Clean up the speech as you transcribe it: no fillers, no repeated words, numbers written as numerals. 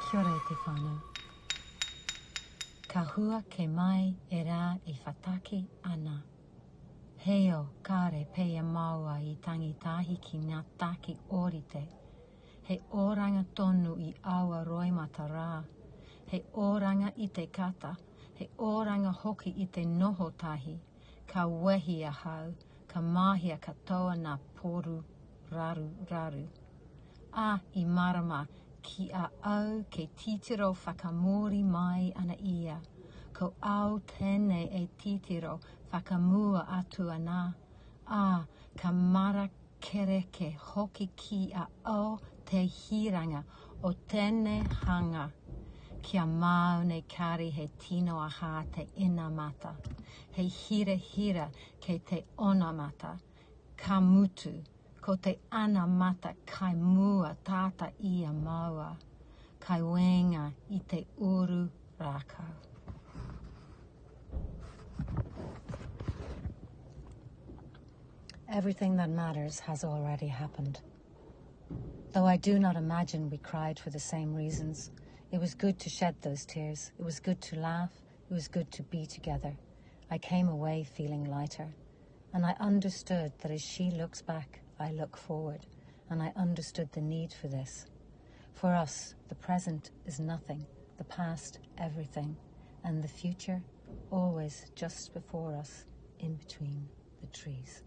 Kia ora e te whānau. Ka hua ke mai e rā e whataki ana. Heio, kāre peia māua i tangi tahi ki ngā take ōrite. He oranga tonu i aua roimata rā. He oranga i te kata, he oranga hoki i te noho tahi. Ka wehi ahau, ka mahia katoa nā poru raru raru. A i marama ki a au kei titiro whakamuri mai ana ia, ko au tenei e titiro whakamua atu ana, a ka marakereke hoki ki a au te hiranga o tenei hanga kia mau nei kari he tino aha te inamata, he hirahira kei te onamata, ka mutu, ko te anamata kai mua tata i a māua, kai waenga i te uru rākau. Everything that matters has already happened. Though I do not imagine we cried for the same reasons, it was good to shed those tears, it was good to laugh, it was good to be together. I came away feeling lighter. And I understood that as she looks back, I look forward, and I understood the need for this. For us, the present is nothing, the past everything, and the future always just before us, in between the trees.